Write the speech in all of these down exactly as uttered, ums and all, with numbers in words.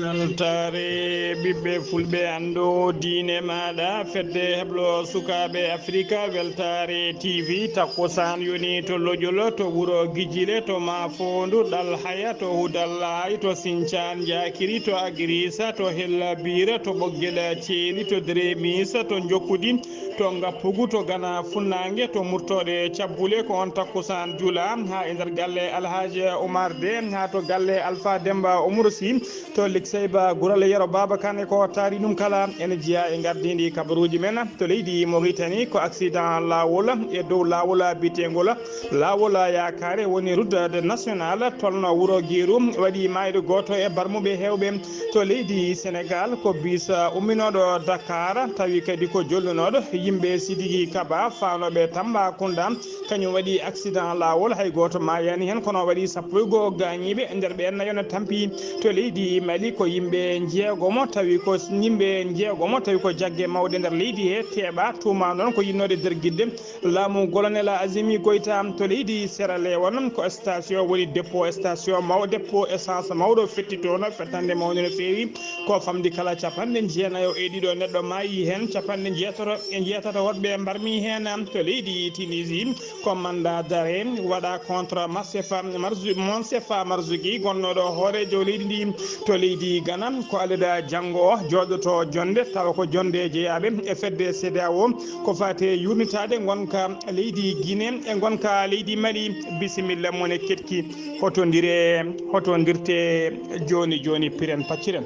Weltaare ɓiɓɓe fulɓe, anndu diine maaɗa, fedde heblo sukaaɓe Afrika, Weltaare T V, takkusaan yoni to Lojol, to wuro Gijile, to Maafoondu, Ɗal Haya, to Hudal Laay, to Sincaan Njaakiri, to Agiriisa, to Hella Biira, to Ɓoggel Ceeli, to Deremiisa, to Njokkudi, to Ngappugu, to Gana Funnaange, to Murtooɗe Cabbule, ko on takkusaan juula haa e nder galle Alhaaji Umar De, haa to galle Alfa Demba Umar Si, to Likseyba Gural Yero Baaba Kane, ko taari ɗum kala ene jeyaa e ngardiindi kabaruuji men. To leydi Mauritanie, ko accident laawol e dow laawol biyeteengol laawol Yaakaare, woni route de national, tolno wuro Geeru, waɗi maayɗo gooto e barmuɓe heewɓe. To leydi Senegal, ko bis umminooɗo Dakar, tawi kadi ko jollinooɗo yimɓe Sidiki Kaba, faanooɓe Tambacounda, kañum waɗi accident laawol, hay gooto maayaani heen, kono waɗi sappo e goo gaañiiɓe, e nder ɓeen nayo ne tampi. To leydi Mali, ko yimɓe njeegomo, tawi ko yimɓe njeegomo, tawi ko jagge mawɗe nder leydi he teeɓa, tuuma noon ko yiɗnoode dergidde laamu colonel Azimi Goïta. To leydi Sierra Leone, ko station woni dépôt, station maw-, dépôt essence mawɗo fetti toon, fettande mawde no feewi. Ko famɗi kala capanɗe jeenayo e ɗiɗo neɗɗo maayi heen, capanɗe jeetato e jeetato woɗɓe mbarmi heen. To leydi Tunisie, ko mandat d'arrêt waɗa contre Moustapha Marzu-, Moustapha Marzouki, gonnooɗo hooreejo leydi ndi. To leydi Ghana, ko alada janngo o jooɗoto jonnde, tawa ko jonnde jeyaaɓe e fedde CEDEAO, ko faate yuurnitaade ngonka leydi Guinée e ngonka leydi Mali. Bisimilla mon e keɗki. Hotondire, hotondirte jooni jooni, piren pacciren.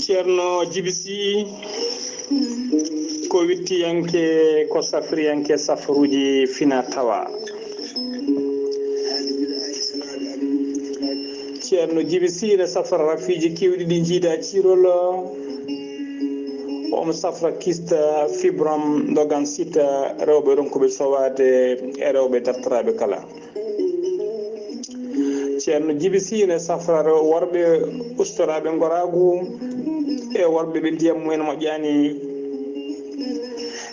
Ceerno Jibi Si, ko wittiyanke, ko safriyanke safaruuji fina tawa. Ceerno Jibi Si ne safra rafiiji keewɗi ɗi njiida ciirol. Omo safra kista, fibrom, ndogan sita, rewɓe ronkuɓe sowaade e rewɓe dartoraaɓe kala. Ceerno Jibi Si ne safra rew-, worɓe ustoraaɓe ngoraagu e worɓe ɓe ndiyam mumen moƴƴaani.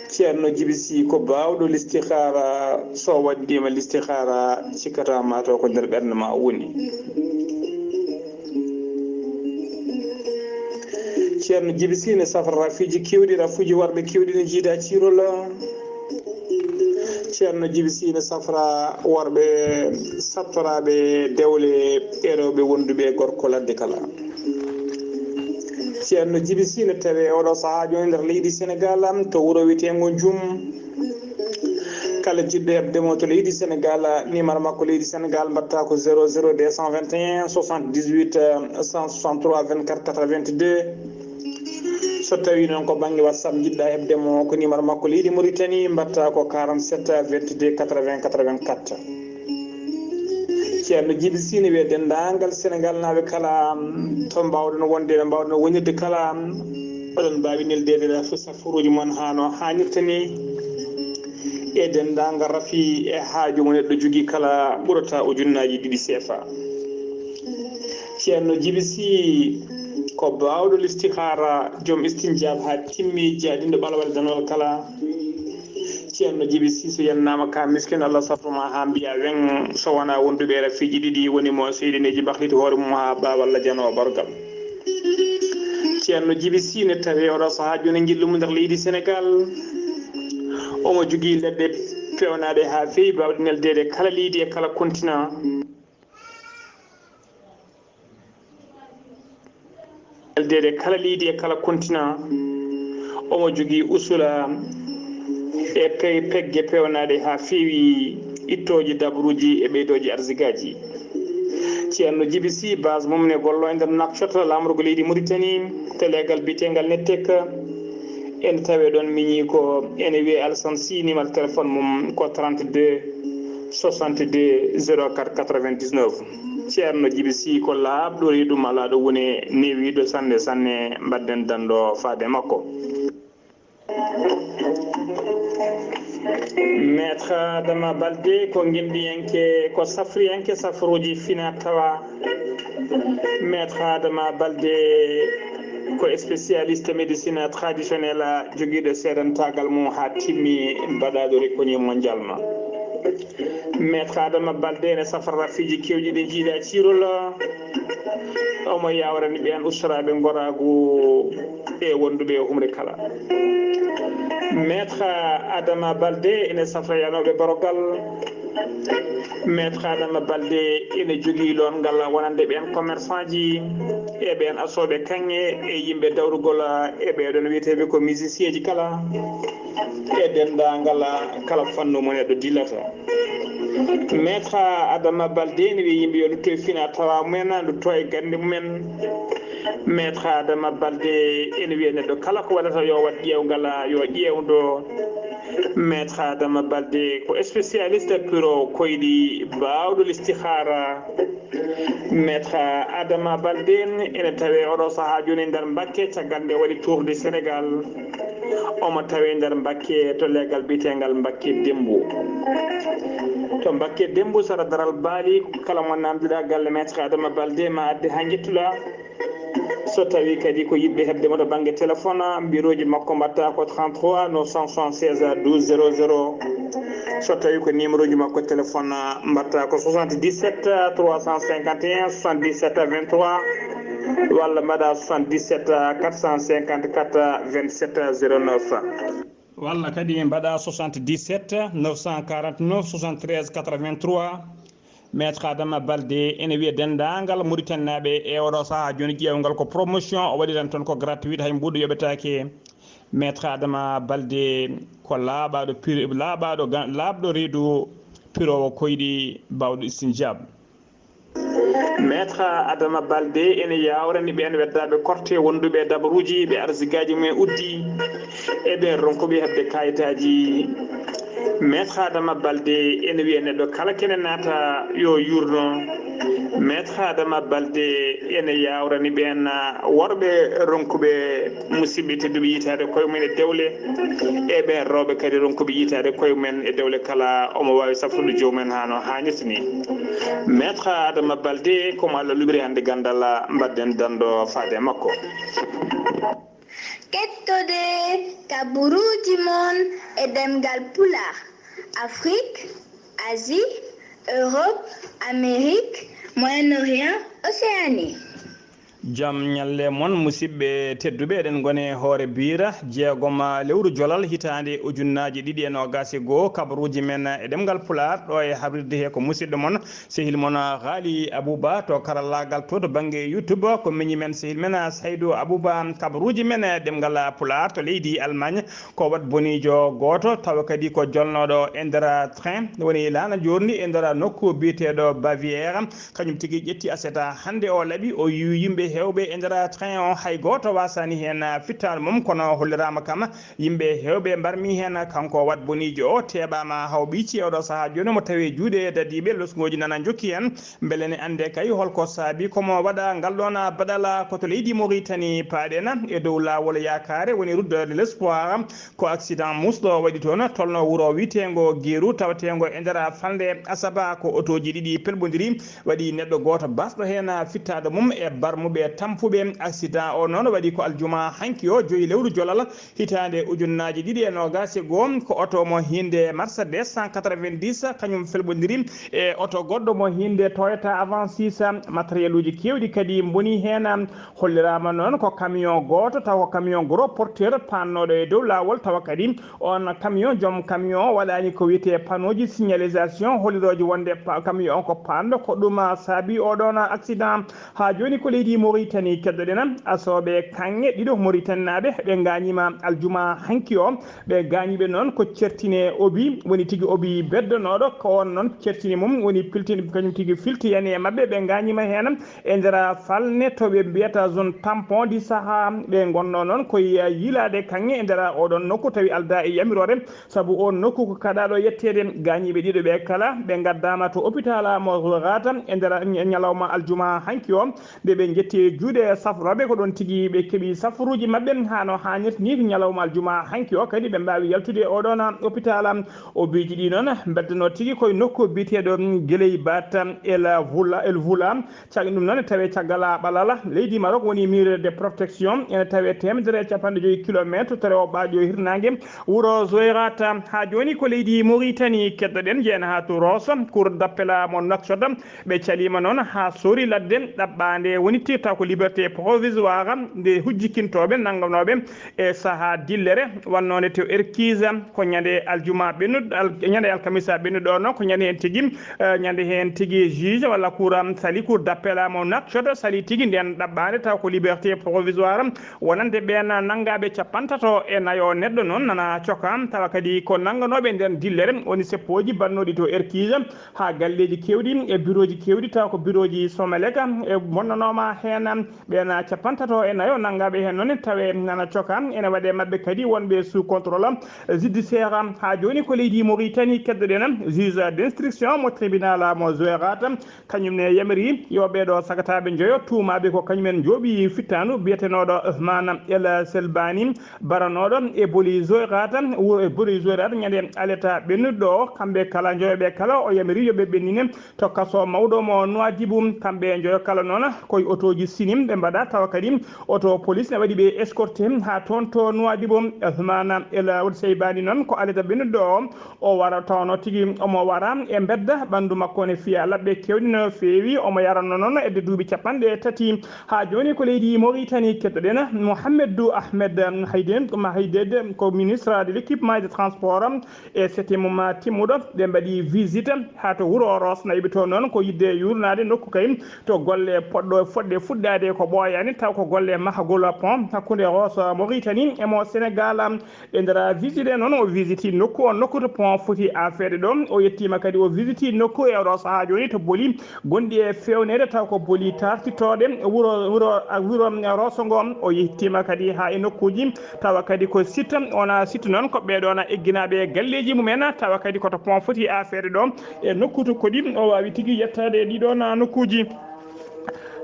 Ceerno Jibi Si ko baawɗo listihaara, so waɗdiima listihaara, cikkata ma taw ko nder ɓernde ma o woni. Ceerno Jibi Si ne safra rafiiji keewɗi, rafuuji worɓe keewɗi ne njiida ciirol. Ceerno Jibi Si ne safra worɓe sattoraaɓe dewle e rewɓe wonduɓe e gorko ladde kala. Ceerno Jibi Si ne tawe oɗo sahaa jooni nder leydi Senegal, to wuro wiyeteengo Njum. Kala jiɗɗo heɓde mo to leydi Senegal, numéro makko leydi Senegal mbaɗta ko zéro zéro deux cent vingt et un soixante-dix-huit cent soixante-trois vingt-quatre quatre-vingt-deux. So tawii noon ko bannge WhatsApp njiɗɗa heɓde mo, ko numéro makko leydi Mauritanie, mbaɗta ko quarante-sept vingt-deux quatre-vingts quatre-vingt-quatre. Ceerno Jibi Si ne wiya denndaangal Senegal naaɓe kala, to mbaawɗon wonde, ɓe mbaawɗon wonirde kala, oɗon mbaawi neldeede fof safaruuji mon haa no haanirta ni, e denndaangal rafi e haaju mo neɗɗo jogii kala ɓurata ujunnaaji ɗiɗi seefa. Ceerno Jibi Si ko baawɗo listihaara, joom istinjaab haa timmi, jaadinɗo ɓalwal danwal kala. Ceerno Jibi Si, so yennaama ka miskin, Allah safru ma haa mbiya weŋ, so wonaa wonduɓe e rafiiji ɗiɗi, woni mo seydineeji mbahliti hoore mum haa ɓaawa Allah janoo bargal. Ceerno Jibi Si ne tawi oɗo sahaa jooni njillu mum nder leydi Senegal. Omo jogii leɗɗe peewnaaɗe haa feewi, baawɗe neldeede kala leydi e kala kontina. Neldeede kala leydi e kala kontina. Omo jogii usula e kay pegge peewnaaɗe haa feewi ittooji dabruuji e ɓeydooji arsigaaji. Ceerno Jibi Si, base mum ne gollo e nder Nouakchott, laamorgo leydi Mauritanie, to leegal biyeteengal Nettek. Ene tawee ɗoon miñii ko ene wiyee Alassane Sy, numéro téléphone mum ko trente-deux soixante-deux zéro quatre quatre-vingt-dix-neuf. Ceerno Jibi Sy ko laaɓɗo reedu malaaɗo wune newiiɗo sanne sanne, mbaɗden danndo faade makko. Maître Adama Balde ko ngendiyanke, ko safriyanke safruuji fina tawa. Maître Adama Balde ko spécialiste médecine traditionnelle, jogiiɗo seedantaagal mum haa timmi, baɗaaɗo reconnue mondialement. Maître Adama Balde ene safra rafiiji keewɗi ɗi njiidaa ciirol. Omo yaawrani ɓeen ustoraaɓe ngoraagu e wonduɓe e humre kala. Maître Adama Balde ene safra yanooɓe barogal. Maître Adama Balde ene jogii loongal wonande ɓeen commerçant ji e ɓeen asooɓe kaŋŋe e yimɓe dawrugol e ɓeeɗoon wiyeteeɓe ko musicien ji kala e denndaangal kala fannu mo neɗɗo dillata. Maître Adama Balde ene wiya yimɓe yo ndutto e fina tawa mumen, ndutto e gannde mumen. Maître Adama Balde ene wiya neɗɗo kala ko waɗata yo waɗ ƴeewngal, yo ƴeewndo. Maître Adama Balde ko spécialiste piro koyɗi, baawɗo listihaara. Maître Adama Balde ene tawee oɗo sahaa jooni nder Mbakke, caggal nde waɗi Tour du Sénégal. Omo tawee nder Mbakke to leegal biyeteengal Mbakke Dembu. To Mbakke Dembu, sara daral baali, kala mo naamndiɗaa galle Maître Adama Balde ma adde haa njettuɗaa. So tawii kadi ko yiɗɓe heɓde mo to bannge téléphone, mbirooji makko mbaɗta ko trente-trois neuf cent soixante-seize douze zéro zéro. So tawii ko numéro ji makko téléphone, mbaɗta ko soixante-dix-sept trois cent cinquante et un soixante-dix-sept vingt-trois, walla mbaɗa soixante-dix-sept quatre cent cinquante-quatre vingt-sept zéro neuf. Walla kadi mbaɗa soixante-dix-sept neuf cent quarante-neuf soixante-treize quatre-vingt-trois. Maître Adama Balde ene wiya denndaangal Mauritanienaaɓe e oɗo sahaa jooni, ƴeewngal ko promotion o waɗiran toon, ko gratuit, hay mbuuɗu yoɓetaake. Maître Adama Balde ko laaɓaaɗo pir-, laaɓaaɗo ga-, laaɓɗo reedu piroowo koyɗi, baawɗo istinjaab. Maître Adama Balde ene yaawrani ɓeen weddaaɓe korte wonduɓe e dabaruuji, ɓe arsigaaji mumen uddi, e ɓeen ronkuɓe heɓde kayitaaji. Maître Adama Balde ene wiya neɗɗo kala kene naata yo yuurno. Maître Adama Balde ene yaawrani ɓeen worɓe ronkuɓe musidɓe tedduɓe yiytaade koye mumen e dewle, e ɓeen rewɓe kadi ronkuɓe yiytaade koye mumen e dewle kala, omo waawi safrude joomum en haa no haanirta ni. Maître Adama Balde, ko mo Allah luɓiri hannde ganndal, mbaɗden danndo faade e makko. Kettode kaburuuji mon e ɗemngal Pulaar, Afrique, Asie, Europe, Amérique, Moyen-Orient, Océanie. Jam ñalle mon, musidɓe tedduɓe, eɗen ngoni e hoore biira jeegom lewru jolal hitaande ujunnaaji ɗiɗi e noogaas e goo, kabaruuji men e ɗemngal Pulaar, ɗo e habrirde he ko musidɗo mon, sehil mon Ghali Abouba to karallaagal to, to bannge YouTube, ko miñi men sehil men Saydou Abouba, kabaruuji men e ɗemngal Pulaar to leydi Allemagne, ko wat boniijo gooto, tawa kadi ko jolnooɗo e nder train, woni laana njoorndi e nder nokku biyeteeɗo Bavière. Kañum tigi ƴetti aset hannde o laaɓi, o yiwi yimɓe heewɓe e nder train o, hay gooto wasaani heen fittaandu mum, kono holliraama kam yimɓe heewɓe mbarmi heen. Kanko wat boniijo o teeɓaama hawɓiici e oɗo sahaa jooni, mo tawi e juuɗe dadiiɓe, losngooji nana njokki heen. Mbele ne annde kay holko saabi komo waɗa ngal ɗoon baɗala? Ko to leydi Mauritanie paaɗen e dow laawol yaakaare, woni route de l'espoir. Ko accident musɗo waɗi toon, tolno wuro wiyeteengo Geeru, taweteengo e nder falnde Asaba. Ko otooji ɗiɗi pelɓondiri, waɗi neɗɗo gooto basɗo heen fittaandu mum e barmuɓe tampuɓe. Accident o noon waɗi ko aljuma hanki o, joyi lewru jolal, hitaande ujunnaaji ɗiɗi e noogaas e goo. Ko oto mo hiinde Mercedes cent quatre-vingt-dix, kañum felɓondiri e oto goɗɗo mo hiinde Toyota Avensis. Matériel uji keewɗi kadi mboni heen. Holliraama noon ko camion gooto, taw ko camion gros porteur, paannooɗo e dow laawol, tawa kadi on camion, joom camion o waɗaani ko wiyetee panneauji signalisation hollirooji wonde pa-, camion on ko paanɗo. Ko ɗum saabi oɗoon accident. Haa jooni ko leydi Mauritanie keddoɗen, asooɓe kaŋŋe ɗiɗo Mauritanie naaɓe ɓe gaañiima aljuma hanki o. Ɓe gaañiiɓe noon ko certine obi, woni tigi obi beddanooɗo, ko on noon certine mum woni piltini, kañum tigi filti yani e maɓɓe. Ɓe gaañiima heen e nder falne to ɓe mbiyata zone tampon di Saha. Ɓe ngonno noon koye yiilaade kaŋŋe e nder oɗon nokku, tawi aldaa e yamiroore, sabu on nokku ko kaɗaaɗo yetteede. Gaañiiɓe ɗiɗo ɓe kala ɓe ngaddaama to hôpital mo Zouérate e nder ñalawma aljuma hanki o. Nde ɓe njetti e juuɗe safrooɓe, ko ɗoon tigi ɓe keɓi safaruuji maɓɓe haa no haanirta ni. Ñalawma aljuma hanki o kadi ɓe mbaawi yaltude e oɗoon hôpital. Obiiji ɗi noon mbeddanoo tigi koye nokku biyeteeɗo Gueleybat El Voula, El Voula. Caggal ɗum noon, ene tawee caggal Ɓalala leydi Maroc, woni mur de protection, ene tawee teemedere e capanɗe joyi kilometre to rewo ɓaajo hirnaange wuro Zouérate. Haa jooni ko leydi Mauritanie keddoɗen, njeyen haa to Rosso, cour d'appel mo Nouakchott. Ɓe caliima noon haa soori ladde ɗaɓɓaande, woni tirta ko liberté provisoire, nde hujjikintooɓe nannganooɓe e sahaa dillere, wannoo nde to Erkise, ko ñande aljuma ɓennuɗo, al-, ñande alkamisa ɓennuɗo noon, ko ñande heen tigi, eh, ñande heen tigi juge walla cour sali, cour d'appel mo Nouakchott sali tigi ndeen ɗaɓɓaande, taw ko liberté provisoire, wonande ɓeen nanngaaɓe capantato e nayo neɗɗo noon nana coka, tawa kadi ko nannganooɓe ndeen dillere, woni seppooji bannooɗi to Erkise, haa galleeji keewɗi e birooji keewɗi, tawa ko birooji Somelec, e bonnanooma heen ɓeen capantato e nayo nanngaaɓe heen noon, tawe nana coka. Ene waɗe maɓɓe kadi wonɓe sous contrôle judiciaire. Haa jooni ko leydi Mauritanie keddoɗen, juge d'instruction mo tribunal mo Zouérate, kañum ne yamiri yo ɓeeɗo sagataaɓe njoyo tuumaaɓe ko kañumen njooɓi fittaandu biyetenooɗo Ousmane El Selbani, baranooɗo e boli Zouérate, wuro e boli Zouérate ñande aleta ɓennuɗo o. Kamɓe kala njoyo ɓe kala o yamiri yo ɓe ɓennine to kaso mawɗo mo Nouadhibou. Kamɓe njoyo kala noon koye otooji sini ɓe mbaɗa, tawa kadi oto police ne waɗi ɓe escorté haa toon to Nouadhibou. Ousmane El Seybani noon ko aleta ɓennuɗo o, o wara tawno tigi omo wara e mbedda, ɓanndu makko ne fiya laɓɓe keewɗi no feewi, omo yaranno noon edde duuɓi capanɗe tati. Haa jooni ko leydi Mauritanie keddoɗen. Mouhamadou Ahmed Hayded, ma Hayded ko ministre de l'équipement et de transport e sete mum timmuɗo. Ɓe mbaɗi visite haa to wuro Rosso, nayi ɓe toon noon ko yidde yuurnaade nokku kay to golle poɗɗo, foɗɗe fuɗɗaade ko ɓooyaani, taw ko golle mahagol pont hakkunde Rosso Mauritanie e mo Sénégal. E nder visite noon, o visiti nokku o, nokku to pont foti afeede ɗo. O yettiima kadi, o visiti nokku e oɗo sahaa jooni to boli gonɗi e feewneede, taw ko boli tartitooɗe wuro, wuro, wuro Rosso ngo. O yettiima kadi haa e nokkuuji, tawa kadi ko site, wona site noon ko ɓee ɗoon egginaaɓe galleeji mumen, tawa kadi ko to pont foti afeede ɗo e nokku to kadi o waawi tigi yettaade e ɗii ɗoon nokkuuji.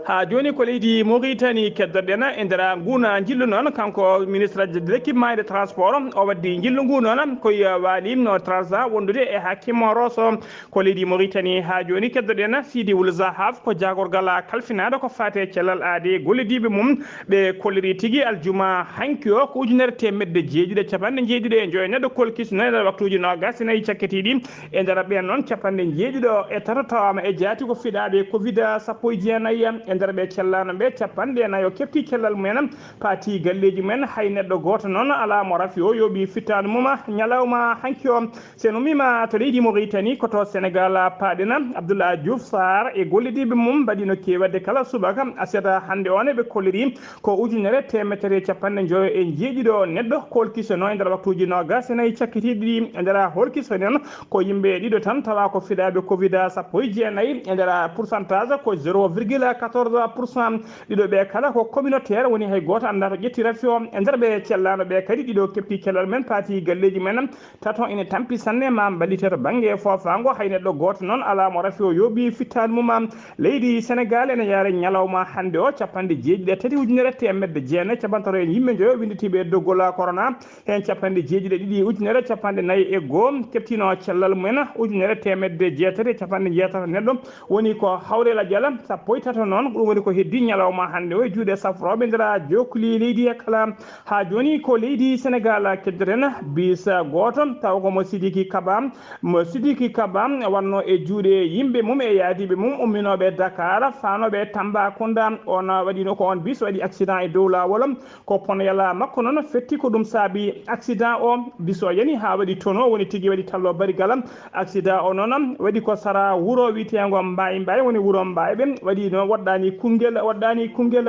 Haa jooni ko leydi Mauritanie keddoɗen e nder nguun njillu noon, kanko ministre de l'équipement et de transport, o waddi njillu ngu noon koye waali no Trarza wondude e hakim Rosso. Ko leydi Mauritanie haa jooni keddoɗen Sidi Wul Zahaf, ko jaagorgal kalfinaaɗo ko faati e cellal aadi e gollodiiɓe mum. Ɓe kolliri tigi aljuma hanki o ko ujunere teemedde jeeɗiɗi e capanɗe jeeɗiɗi e joyo neɗɗo kolkisno e nder waktuuji noogaas e nayi cakkitiiɗi. E nder ɓeen noon, capanɗe njeeɗiɗo e tato tawaama e jaati ko fiɗaaɓe covid sappo e jeenayi. E nder ɓe cellaano ɓe, capanɗe nayo keɓti cellal mumen, paati galleeji mumen. Hay neɗɗo gooto noon alaa mo rafi o yooɓi fittaandu mum ñalawma hanki o. So en ummiima to leydi Mauritanie, ko to Sénégal paaɗen. Abdoulaye Diouf Sarr e gollidiiɓe mum mbaɗi no keewi waɗde kala subaka aset hannde o ne, ɓe kolliri ko ujunere teemedere capanɗe njoyo e jeeɗiɗo neɗɗo kolkisono e nder waktuuji noogaas e nayi cakkitiiɗi ɗi. E nder holkisonen ko yimɓe ɗiɗo tan tawa ko fiɗaaɓe covid sappo e jeenayi, e nder pourcentage ko zéro virgule quatorze pour cent. Ɗiɗo ɓe kala ko communautaire, woni hay gooto anndaa to ƴetti rafi o. E nder ɓe cellaano ɓe kadi, ɗiɗo keɓti cellal men, paati galleeji men, tato ene tampi sanne, ma mballite to bannge foofaango. Hay neɗɗo gooto noon alaa mo rafi o yooɓi fittaandu mum. Leydi Sénégal ene yaare ñalawma hannde o, capanɗe jeeɗiɗi e tati ujunere teemedde jeenayi capanɗe tati e yimɓe njoyo winnditiiɓe e doggol corona. Heen capanɗe jeeɗiɗi e ɗiɗi ujunere capanɗe nayi e goo keɓtino cellal mumen, ujunere teemedde jeetati e capanɗe jeetati neɗɗo woni ko hawre lajal sappo e tato noon. Ɗum woni ko heddi ñalawma hannde o e juuɗe safrooɓe nder jokkuli leydi e kala. Haa jooni ko leydi Sénégal keddoɗen, bis gooto taw ko mo Sidiki Kaba. Mo Sidiki Kaba wonno e juuɗe yimɓe mum e yaadiiɓe mum umminooɓe Dakar, faanooɓe Tambacounda. On waɗino ko on bis waɗi accident e dow laawol. Ko ponoyal makko noon fetti ko ɗum saabi accident o. Bis o yani haa waɗi tono, woni tigi waɗi tallo barigal. Accident o noon waɗi ko sara wuro wiyeteengo Mbaye Mbaye, woni wuro Mbaye ɓe waɗi no woɗɗaaki Kungel waɗɗaani kungel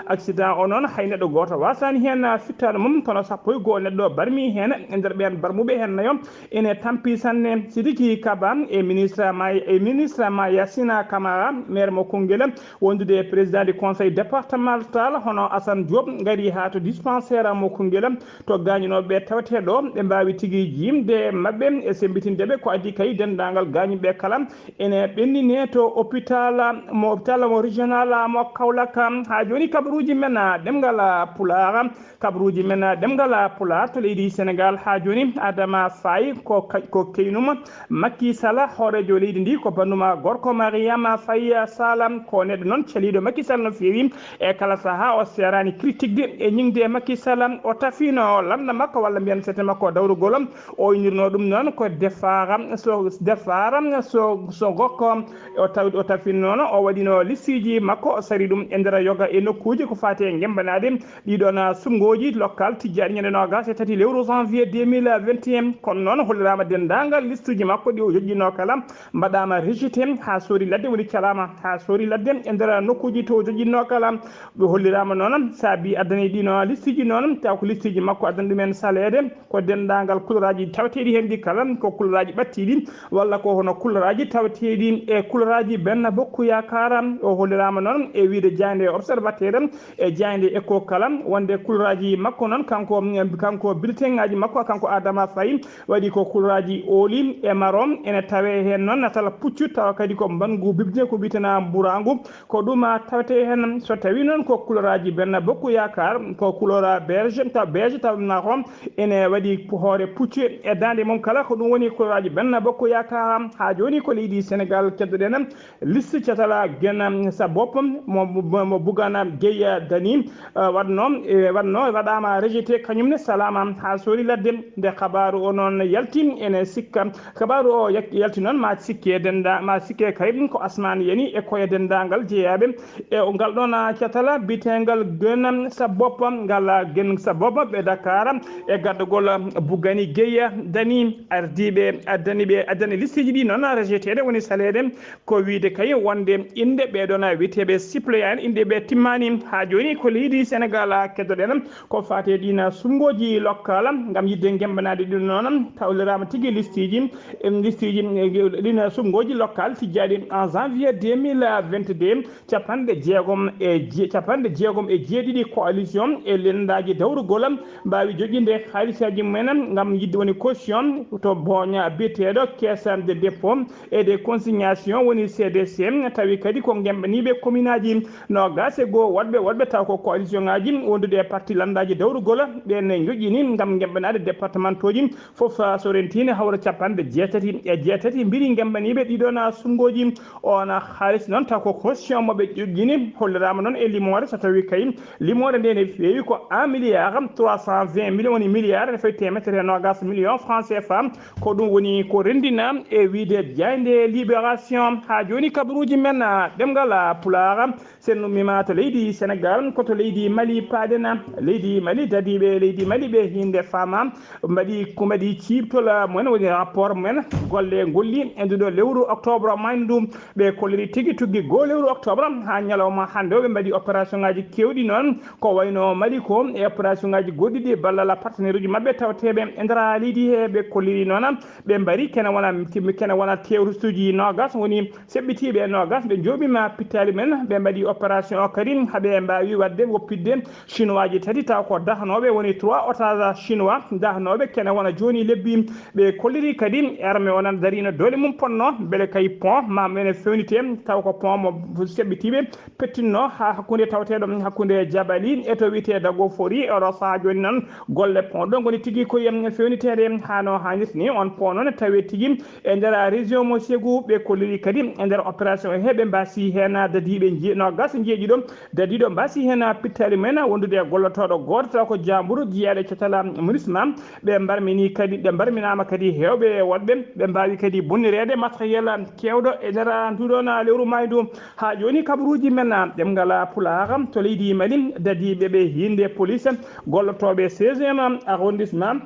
accident o noon, hay neɗɗo gooto wasaani heen fittaandu mum, kono sappo e goo neɗɗo barmi heen. E nder ɓeen barmuɓe heen nayo ene tampi sanne. Sidiki Kaba e ministre ma e ministre ma Yasina Kamara, maire mo Kungel, wondude e président du conseil départemental hono Assane Diop, ngari haa to dispensaire mo Kungel, to gaañunooɓe ɓe tawetee ɗo, ɓe mbaawi tigi jiimde maɓɓe e semmbitinde ɓe. Ko adii kay denndaangal gaañuɓe kala ene ɓenndinee to hôpital mo, hôpital mo régional mo Kaolack. Haa jooni kabaruuji men, ah, ɗemngal, ah, Pulaar, kabaruuji men, ah, ɗemngal, ah, Pulaar to leydi Sénégal. Haa jooni Adama Faye ko ka-, ko keynuma Macky Sall, hooreejo leydi ndi, ko banduma gorko Mariama Faye Sall, ko neɗɗo noon caliiɗo Macky Sall no feewi. E kala sahaa o seeraani critique de e ñiŋde e Macky Sall. O tafiino lannda makko walla mbiyen sete makko dawrugol. O innirno ɗum noon ko defaara so, defaara so, so gokko. O taw, o tafinnoono, o waɗino listiiji makko, o sari ɗum e nder yoga e nokkuuji ko faati e ngembanaade ɗiɗon sumngooji lokkal tijjaaɗi ñande noogas e tati lewru janvier deux mille vingt et un. Kono noon holliraama denndaangal listuuji makko ɗi o joƴƴinoo kala mbaɗaama rejeté haa soori ladde, woni calaama haa soori ladde e nder nokkuuji to o joƴƴinoo kala. Ɓe holliraama noon saabi addani ɗino listiiji noon, taw ko listiiji makko addani ɗumen saleede. Ko denndaangal kuloraaji tawateeɗi heen ɗi kala, ko kuloraaji ɓattiiɗi, walla ko hono kuloraaji tawateeɗi e kuloraaji Benno Bokk Yaakaar. O holliraama noon e wiyde jaaynde Observateur e jaaynde Echo kala, wonde kuloraaji makko noon, kanko, kanko bulletin ŋaaji makko, kanko Adama Faye, waɗi ko kuloraaji ooli e maro, ene tawee heen noon natal puccu, tawa kadi ko mbangu bibde ko wiyetena mburaangu. Ko ɗum, ah, tawetee heen. So tawii noon ko kuloraaji Benno Bokk Yaakaar, ko kulora beige, taw beige, taw marron, ene waɗi hoore puccu e daande mum kala. Ko ɗum woni kuloraaji Benno Bokk Yaakaar. Haa jooni ko leydi Sénégal keddoɗen liste catala Gena Sabop mo, mo, mo Bougane Gueye Dany, ah, waɗno, e, waɗno, waɗaama rejeté kañum ne, salaama haa soori ladde. Nde kabaaru o noon yalti, ene sikka kabaaru o yak-, yalti noon, ma sikke dennda-, ma sikke kay ko asmaan yani e koye denndaangal jeyaaɓe e o ngal ɗoon, ah, catala biyeteengal Gena Sabop, ngal, ah, Gena Sabop ɓe Dakar e gaddagol, ah, Bougane Gueye Dany, ardiiɓe addani ɓe, addani listeeji ɗi noon rejeteede woni saleede. Ko wiyde kay wonde innde ɓee ɗoon wiyeteeɓe suppléant en, innde ɓe timmaani. Haa jooni ko leydi Sénégal keddoɗen ko faati e ɗiin sumngooji lokkal ngam yiɗde ngembanaade ɗum noon, tawliraama tigi listiiji, em, listiiji, em, ɗiin sumngooji lokkal tijjaaɗi en janvier deux mille vingt-deux, capanɗe jeegom e je-, capanɗe jeegom e jeeɗiɗi coalition e lenndaaji dawrugol mbaawi joƴƴinde haalisaaji mumen ngam yiɗde woni caution to booña biyeteeɗo caisse de dépôt et de consignation woni C D C, tawi kadi ko ngemɓaniiɓe commune aji noogas e goo woɗɓe, woɗɓe taw ko coalition ngaji wondude e parti lanndaaji dawrugol, ɓen ne joƴƴini ngam ngemɓanaade départementooji fof, so rentini hawra capanɗe jeetati e jeetati mbiɗi ngemɓaniiɓe ɗiɗon sumngooji. On haalis noon taw ko caution mo ɓe joƴƴini, holliraama noon e limoore, so tawi kay limoore nde ne feewi ko un milliard trois cent vingt millions, woni milliard ene fawi teemedere e noogas million franc C F A. Ko ɗum woni ko renndina e wiyde jaaynde Libération. Haa jooni kabaruuji men, ah, ɗemngal, ah, Pulaar, sennumima to leydi Sénégal, ko to leydi Mali paaɗen. Leydi Mali, dadiiɓe leydi Mali ɓe hiinde faama, mbaɗi ko mbaɗi ciiɓtol, ah, mumen, woni rapport mumen, golle ngolli e nduɗo lewru octobre mayno ndu. Ɓe kolliri tigi tuggi goo lewru octobre haa ñalawma hannde o, ɓe mbaɗi opération ngaji keewɗi noon, ko wayno Mali ko e opération ngaji goɗɗi ɗi ballal partenaire uji maɓɓe tawateeɓe e nder leydi he. Ɓe kolliri noon ɓe mbari kene wona, kene wona terroriste uji noogas woni seɓɓitiiɓe e noogas, ɓe njooɓima pittaali men, ɓe mbaɗi opération o kadi, haɓe mbaawi waɗde woppitde chinois ji tati taw ko dahnooɓe, woni trois otages chinois dahnooɓe kene wona jooni lebbi. Ɓe kolliri kadi armée o nan darino doole mum ponno, mbele kay pont ma ene fewnite, taw ko pont mo seɓɓitiiɓe pettinno haa hakkunde tawateeɗo hakkunde Jabali e to wiyetee Dagofori. E oɗo sahaa jooni noon golle pont ɗo ngoni tigi ko yam fewniteede haa no haanirta ni. On pont noon tawi tigi e nder région mo Ségou. Ɓe kolliri kadi e nder opération he ɓe mbasi heen dadiiɓe je-, noogas e jeeɗiɗo dadiiɗo mbasi heen pittaali mumen wondude e gollotooɗo gooto taw ko jaamburu jeyaaɗo e cetala MINUSMA. Ɓe mbarmini kadi, ɓe mbarminaama kadi heewɓe woɗɓe, ɓe mbaawi kadi bonnireede matériel keewɗo e nder nduɗon lewru maayo ndu. Haa jooni kabaruuji men ɗemngal Pulaar to leydi Mali, dadiiɓe ɓe hiinde police gollotooɓe seizième arrondissement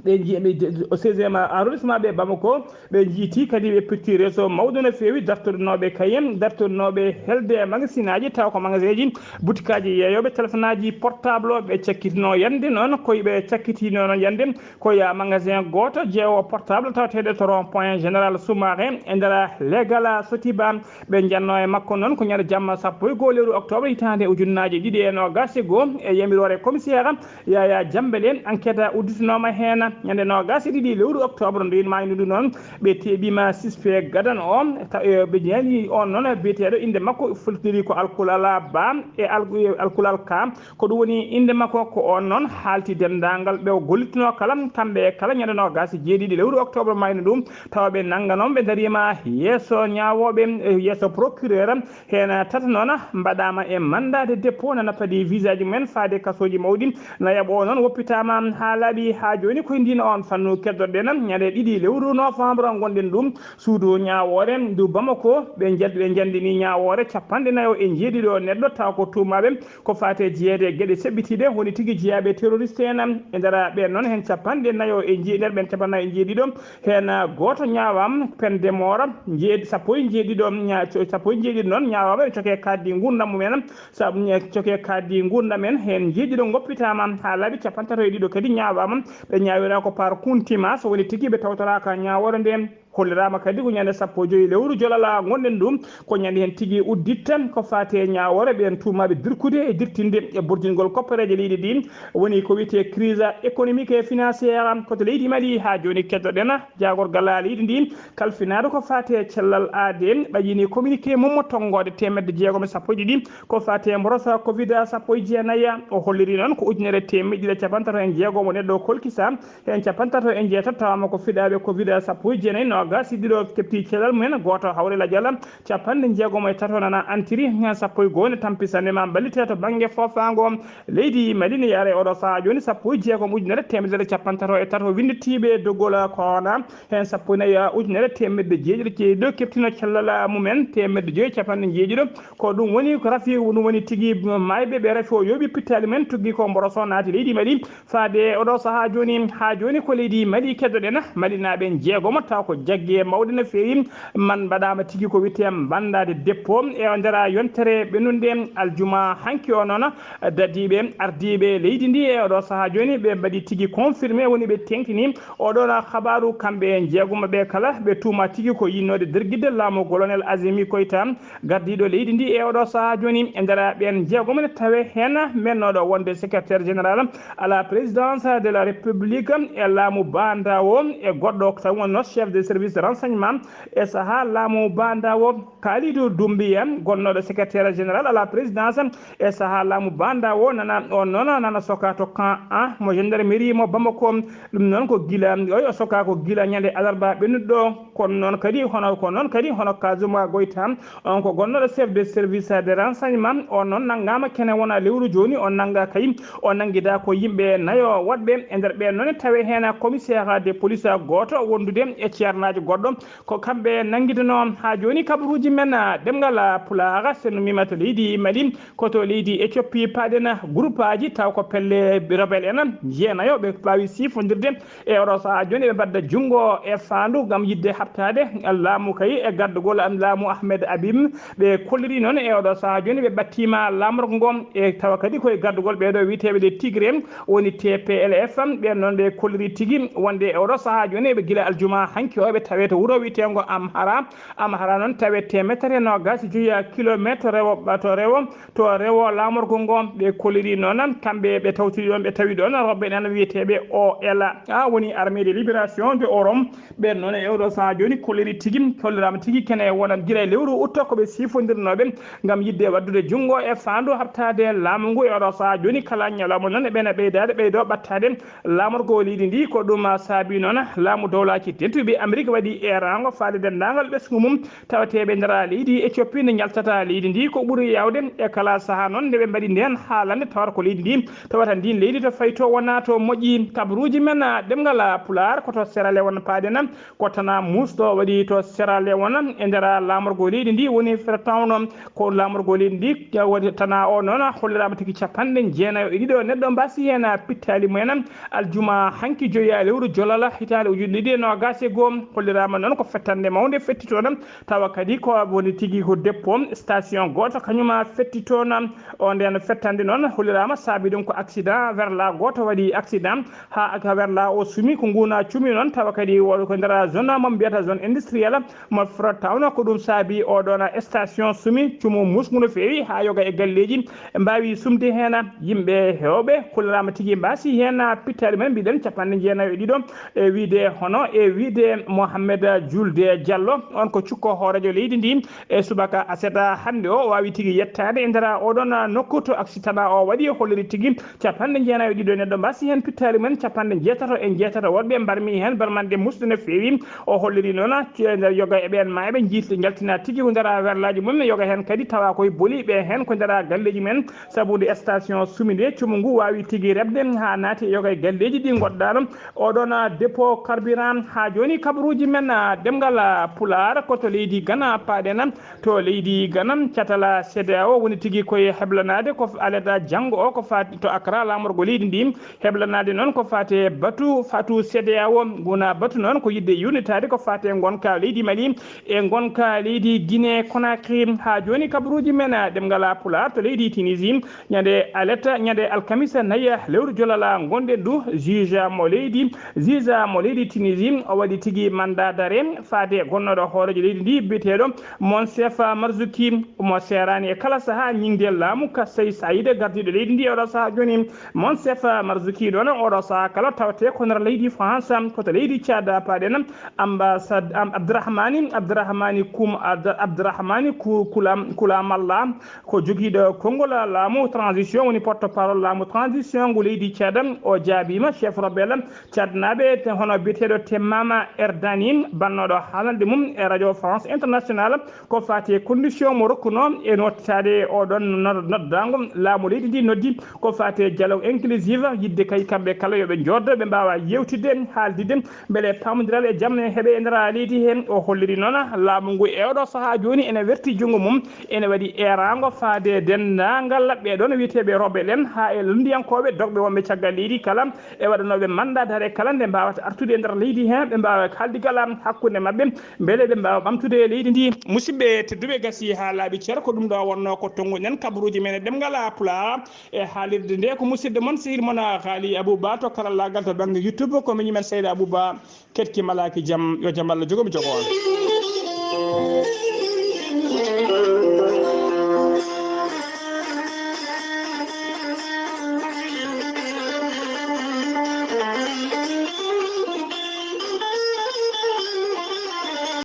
Ɓe nji-, ɓe de-, au seizième arrondissement ɓe Bamako, ɓe njiiti kadi ɓe pitti réseau mawɗo no feewi, dartorinooɓe kayen, dartorinooɓe helde e magasinaaji, tawa ko magasinji, butikaaji yeeyooɓe, telefonaaji portable, ɓe cakkitino yande noon, koye ɓe cakkitino noon yande, ko ya magasin gooto jeewo portable tawateeɗo to rond point général Soumaré e nder legal Sotiba. Ɓe njanno e makko noon ko ñande jamma sappo e goo lewru octobre hitaande ujunnaaji ɗiɗi e noogaas e goo e yamiroore commissaire Yaya Jambele. Enquête udditinooma heen ñande noogaas e ɗiɗi lewru octobre ndu en maaynu ndu noon. Ɓe teɓiima suspect gadano o, ta-, e, ɓe ñaani on noon biyeteeɗo innde makko follitiri ko Alkulala Ba e Al-, e Alkulal Ka. Ko ɗum woni innde makko, ko on noon haalti denndaangal ɓe o gollitnoo kala, kamɓe e kala ñande noogaas e jeeɗiɗi lewru octobre maaynu ndu, tawa ɓe nannganoo, ɓe ndariima yeeso ñaawooɓe, e yeeso procureur. Heen tata noon mbaɗaama e mandat de dépôt, nana padi visaaji mumen faade kasooji mawɗi. Nayaɓo o noon woppitaama haa laaɓi haa jooni. Ko e ndiin oon fannu keddoɗen ñande ɗiɗi lewru novembre ngonɗen ɗum, suudu ñaawoore ndu Bamako, ɓe njad-, ɓe njanndini ñaawoore capanɗe nayo e njeeɗiɗo neɗɗo tawa ko tuumaaɓe ko faate jeyeede e geɗe seɓɓitiiɗe, woni tigi jeyaaɓe terroriste en. E nder ɓeen noon, heen capanɗe nayo e jee-, nder ɓeen capanɗe nayo e jeeɗiɗo, heen gooto ñaawaama peine de mort, jeeɗi-, sappo e jeeɗiɗo ña-, co-, sappo e jeeɗiɗo noon ñaawaama ene cokee kaaɗdi nguurndam mumen, sabu ña-, cokee kaaɗdi nguurndam en, heen jeeɗiɗo ngoppitaama haa laaɓi capanɗe tato e ɗiɗo kadi ñaawaama, ɓe ñaawira ko par contumace, woni tigi ɓe tawtoraaka ñaawoore nde. Holliraama kadi ko ñande sappo e joy lewru jolala ngonɗen ɗum, ko ñande heen tigi udditta ko faati e ñaawoore ɓeen tuumaaɓe dirkude e dirtinde e burjingol koppareeje leydi ndi, woni ko wiyetee crise économique et financière. Ko to leydi Mali haa jooni keddoɗen jaagorgal leydi ndi kalfinaade ko faati e cellal aade, ɓayyini communiqué mum mo tonngoode teemedde jeegom e sappo e ɗiɗi ko faati e mborosa covid sappo e jeenayi. O holliri noon ko ujunere teemedde ɗiɗi e capanɗe tato e jeegom o neɗɗo kolkisa, heen capanɗe tato e jeetato tawaama ko fiɗaaɓe covid sappo e jeenayi, noogaas e ɗiɗo keɓti cellal mumen, gooto hawri lajal, capanɗe jeegom e tato nana antiri, heen sappo e goo ne tampi sannde ma mballite to bannge foofaango leydi Mali. Ne yaare oɗo sahaa jooni sappo e jeegom ujunere teemedere capanɗe tato e tato winnditiiɓe doggol corona, heen sappo e nayi ujunere teemedde jeeɗiɗi e jeeɗiɗo keɓtino cellal mumen, teemedde joyi capanɗe jeeɗiɗo. Ko ɗum woni ko rafi, ɗum woni tigi maayɓe ɓe rafi o yooɓi pittaali mumen, tuggi ko mboroso naati leydi Mali. Faade oɗo sahaa jooni, haa jooni ko leydi Mali keddoɗen, Malinaaɓe jeegomo, taw ko jagge mawɗe no feewi, man mbaɗaama tigi ko wiyetee mbandaade dépôt e o nder yontere ɓenunde aljuma hanki o noon, dadiiɓe ardiiɓe leydi ndi e oɗo sahaa jooni ɓe mbaɗi tigi confirmé, woni ɓe teŋtini oɗo na xabaaru, kamɓe jeegomo ɓe kala ɓe tuuma tigi ko yinnoode dergidde laamu colonel Azimi Koyta, gardiiɗo leydi ndi e oɗo sahaa jooni. E nder ɓeen jeegomo ne tawe heen mennooɗo wonde secrétaire général à la présidence de la République e laamu Bandawo, e goɗɗo tawi wonno chef de service de renseignement e sahaa laamu Bandawo, Kalidou Doumbouya, gonnooɗo secrétaire général à la présidence e sahaa laamu Bandawo, nana, on noon nana soka to camp un mo gendarmerie mo Bamako. Ɗum noon ko gila, oy, o soka ko gila ñande alarba ɓennuɗo. Kono noon kadi hono, ko noon kadi hono Kazuma Goyta, on ko gonnooɗo chef de service de renseignement, on noon nanngaama kene wona lewru jooni, on nannga kay, on nanngida ko yimɓe nayo woɗɓe e nder ɓeen noon tawe heen commissaire de police gooto wondude e ceernaajo goɗɗo. Ko kamɓe nanngidanoo haa jooni kabaruuji men, ah, ɗemngal, ah, Pulaar, so no mimata leydi Mali, ko to leydi Éthiopie paaɗen groupe aji, taw ko pelle rebelle en jeenayo ɓe mbaawi sifondirde e oɗo sahaa jooni ɓe mbadda junngo e faandu ngam yiɗde haɓtaade laamu kay e gardugol am laamu Ahmed Abim. Ɓe kolliri noon e oɗo sahaa jooni ɓe ɓattiima laamorgo ngo e tawa kadi koye gardugol ɓeeɗo wiyeteeɓe les Tigré woni T P L F. Ɓeen noon ɓe kolliri tigi wonde e oɗo sahaa jooni ɓe gila aljuma hanki o ɓe tawee to wuro wiyeteengo Amhara. Amhara noon tawee teemedere noogaas e joyi kilometre rewo, to rewo, to rewo laamorgo ngo. Ɓe kolliri noon kamɓe ɓe tawtiri ɗoon, ɓe tawi ɗoon rewɓe nana wiyeteeɓe O L A, woni Armée de Libération de Orom. Ɓeen noon e oɗo sahaa jooni kolliri tigi, kolliraama tigi kene wona gila e lewru utto ko ɓe sifondirnooɓe ngam yiɗde waddude junngo e faandu haɓtaade laamu ngu e oɗo sahaa jooni. Kala ñalawma noon eɓena ɓeydaade, ɓeydo ɓattaade laamorgo leydi ndi. Ko ɗum saabi noon laamu dowlaaji dentuɓe Amerik waɗi eeraango faade denndaangal ɓesngu mum tawateeɓe ndera leydi Ethiopie nde njaltata leydi ndi. Ko ɓuri yaawde e kala sahaa noon nde ɓe mbaɗi ndeen haalande tawata ko leydi ndi tawata ndin leydi to fayto wona to moƴƴi. Kabaruuji men, ah, ɗemngal, ah, Pulaar ko to Sierra Leone paaɗen, ko Tana Mousse ɗo waɗi to Sierra Leone e ndera laamorgo leydi ndi woni Freetown. Ko laamorgo leydi ndi, ah, waɗi Tana o noon holliraama tigi capanɗe jeenayo e ɗiɗo neɗɗo mbaasi heen, ah, pittaali mumen. Aljuma hanki joyi e lewru Jolala hitaande ujunere ɗiɗi e noogaas e goo. Holliraama noon ko fettande mawnde fetti toon, tawa kadi ko woni tigi ko dépôt station gooto kañum fetti toon. O nden fettande noon holliraama saabi ɗum ko accident werla gooto waɗi accident haa ak-, werla o sumi ko nguna cumi noon, tawa kadi o ko nder zone mo mbiyata zone industrielle mo Freetown. Ko ɗum saabi o ɗon station sumi cumu musngu no feewi haa yoga e galleeji mbaawi sumde heen. Yimɓe heewɓe kulliraama tigi mbaasi heen pittaali men, mbiɗen capanɗe jeenayo e ɗiɗo, e wiide hono e wiide Mohamed Julde Diallo, on ko cukko hooreejo leydi ndi, e subaka aset hannde o waawi tigi yettaade e nder oɗon nokku to accident o waɗi, holliri tigi capanɗe jeenayo e ɗiɗo neɗɗo mbaasi heen pittaali men, capanɗe jeetato e jeetato woɗɓe mbarmi heen barmande musde no feewi. O holliri noon e nder yoga e ɓeen maayɓe jiitle njaltina tigi ko nder werlaaji mum, yoga heen kadi tawa koye boliiɓe heen ko nder galleeji men, sabu nde station sumi nde, cumu ngu waawi tigi reɓde haa naati e yoga e galleeji ɗi ngoɗɗaano. Oɗon dépôt carburant haa jooni kabaruuji men, ah, ɗemngal, ah, Pulaar ko to leydi Ghana paaɗen. To leydi Ghana, catal C D A O woni tigi koye heblanaade ko alada janngo o ko faati to Accra, laamorgo leydi ndi. Heblanaade noon ko faati e batu, fatu C D A O. Nguna batu noon ko yiɗde yuurnitaade ko faati e ngonka leydi Mali e ngonka leydi Guinée Conakry. Haa jooni kabaruuji men, ah, ɗemngal Pulaar to leydi Tunisie, ñande aletta, ñande alkamisa nayi lewru Jolala ngonɗen ndu, juge mo leydi, juge mo leydi Tunisie, o waɗi tigi mandat d'arrêt faade gonnooɗo hooreejo leydi ndi biyeteeɗo Monsef Marzouki, mo seeraani e kala sahaa ñiŋde laamu ka Sey Saïd, gardiiɗo leydi ndi e oɗo sahaa jooni. Monsef Marzouki ɗoon oɗo sahaa kala tawte ko nder leydi France, ko to leydi Tchad paaɗen. Ambassade, am, Abdourahmani, Abdourahmani Kum, Abd-, Abdourahmani Ku-, Kula-, Kulamalla, ko jogiiɗo konngol laamu transition, woni porte-parole laamu transition ngu leydi Tchad. O jaabiima chef rebelle Tchadnaaɓe, te hono biyeteeɗo Temmama Erdani, bannooɗo haalande mum e Radio France International, ko faati e condition mo rokkunoo e nottaade oɗon nod-, noddaango laamu leydi ndi noddi, ko faati e dialogue inclusive, yiɗde kay kamɓe kala yo ɓe njooɗo, ɓe mbaawa yeewtidde, haaldidde, mbele paamondiral e jam ne heɓe e nder leydi heen. O holliri noon laamu ngu e oɗo sahaa jooni ene werti junngo mum, ene waɗi eeraango faade e denndaangal ɓee ɗoon wiyeteeɓe rebelle en, haa e lanndiyankooɓe dogɓe wonɓe caggal leydi kala, e waɗanooɓe mandat d'arrêt kala nde mbaawata artude e nder leydi heen, ɓe mbaawa kaaldigal hakkunde maɓɓe, mbele ɓe mbaawa ɓamtude e leydi ndi. Musidɓe tedduɓe, gasi haa laaɓi cer, ko ɗum ɗo wonnoo ko tonnguɗen kabaruuji men e ɗemngal Pulaar e haalirde nde. Ko musidɗo mon, sehil mon, Haali Abouba to karallaagal to bannge YouTube, ko miñum en Seyda Abouba, keɗki malaaki jam, yo jam Allah jogo mi jogo on.